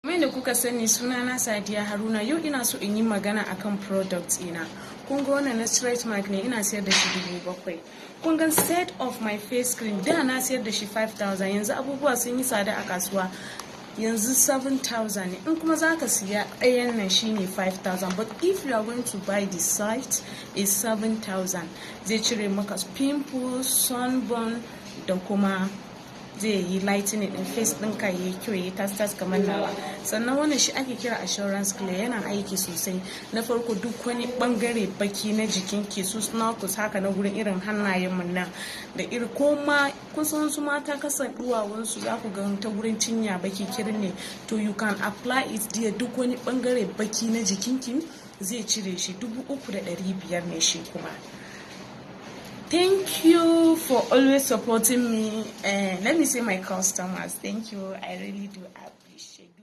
Kamar yadda kuka sani, sunana Sadiya Haruna. Yau ina so in yi magana akan product ina. Kun ga wannan na stretch mark ne, ina sayar da shi 7,000. Kun ga set of my face cream, da na sayar da shi 5000, yanzu abubuwa sun yi tsada a kasuwa. Yanzu 7000 ne. In kuma za ka siya ɗayan nan, shine 5000, but if you are going to buy the set is 7000. Zai cire maka pimples, sunburn, da kuma zai yi lightening din face ɗinka, ya yi kyau, ya yi tas kamar nawa. Sannan wannan shi ake kira assurance clear, yana aiki sosai. Na farko, duk wani bangare baki na jikin ki, su knuckles haka na gurin irin hannayen mu nan da iri, ko ma kun san wasu mata kasan duwawunsu, za ku ga ta gurin cinya baki kirin ne, to you can apply it there. Duk wani bangare baki na jikinki zai cire shi. 3,500 ne shi kuma. Thank you for always supporting me, and let me say, my customers, thank you. I really do appreciate.